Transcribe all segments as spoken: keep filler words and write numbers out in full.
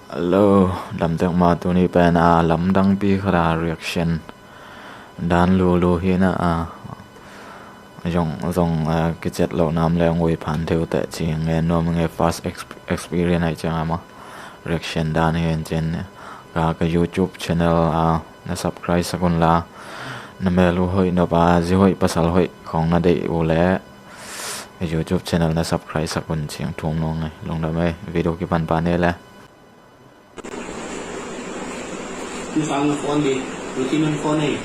Hello, damtek ma. Tuni pen a lamdangpi khat a reaction dan lulu hi na a, zong zong a kicet lo nam le ong ui phan theu teh ci ngen nuam nge. First ex- experience ai ciang ama reaction dan hi en cin ka ka YouTube channel a na subscribe sak un la, na mel uh hoih nop a zi hoih pasal hoih khong na deih uh le YouTube channel na subscribe sak un ciang thum nong ngai. Lungdam ei, video kipan pa ne le. Pisang na phone di, Nukim in phone ei.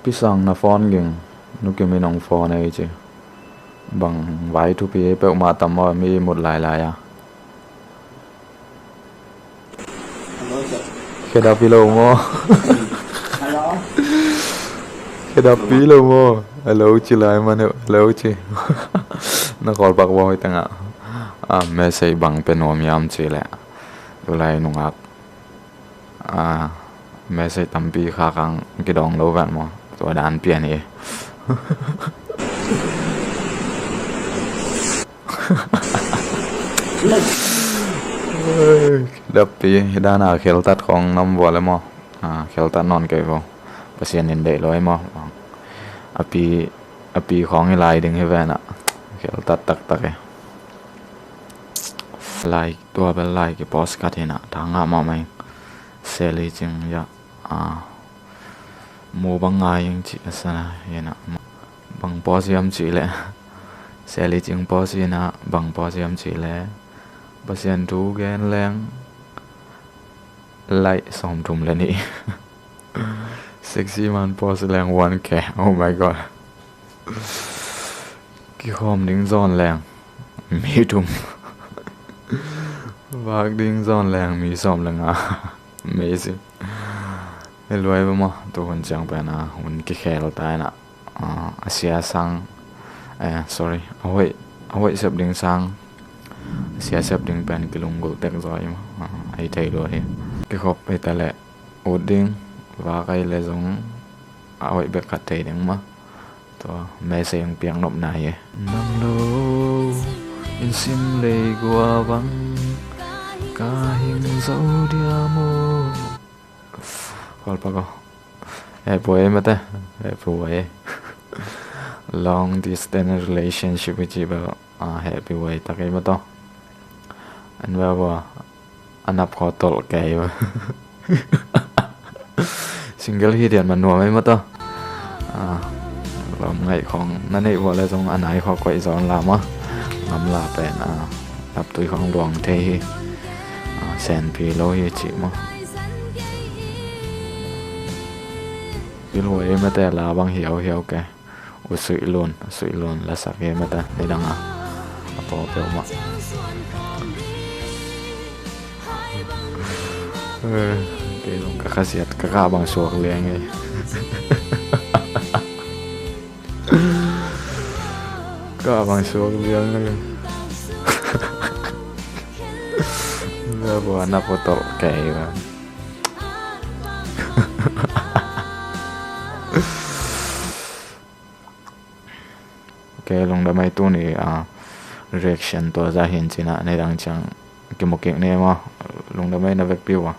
Pisang na phone ging, Nukim in ong phone ei ci. Bang vai thupi ei peuhmah tam maw, mi mut lailai a. Khedap hi lo maw? Khedap hi lo maw? Hello ci lai man uh, hello ci. Na call back bawi tengah a message bang pe nuam hiam ci leh, tulai nungak a message tampi kha kang kidong lo ven maw? Tua dan pian hi. Dappi hi dan a kheltat khong nam vua le maw? A, kheltat nawn kei vo. Pasian in deih lo ei maw? A pi, a pi khong hi lai ding hi ven a. Kheltat taktak e. Lai, tua bel lai ki post khat hi na, thang ngah mahmah ing. Seli cing ya a, mu bang ngai ing ci a sana hi na. Bang post hiam ci leh, Seli cing post hi na, bang post hiam ci leh, Pasian thu gen leng like sawmthum le nih. Sexy man post leng one K. Oh my God. Kikhawm ding zawn leng mi thum. Vak ding zawn leng mi sawm le nga. Amazing. Hi luai ba maw, tu hun ciang pen a hun kikhel ta in a, a sia sang, eh, sorry, a hoih, a hoih sep ding sang, a sia sep ding pen kilunggulh tek zaw hi maw. A, a hi thei lua hi. Kikhop hi ta leh ut ding, vak ai le zong a hoih bek khat thei ding maw. Tua message piak nopna hi. Nang lo in sim lei gua bang ka hing zo dia maw. Kual pa ko. Heh puai mate. Heh puai. Long distance relationship hi ci bel a, heh puai tak ei maw taw. An bel bua a nap khaw tolh kei. Single hi dian man nuam ei maw taw. A, lawm ngaih khong na neih vua le zong a nai khaw koih zawn la maw. Ngam la pen a, naptui khong luang thei hi. A, senpi lo hi cih maw. Pilhuai ei mate la bang hiauhiau ke. U Suih Lun, U Suih Lun lasak hi mate, nidang a, a paw peuhmah. Eh, kei zong ka khasiat, ka kah bang suak liang hi. Kah bang suak liang hi. Bua na potol kei ba. Ok, lungdam ei tuni a, reaction tua zah hin cina, nei dang ciang kimu kik ni maw. Lungdam ei na vekpi ua.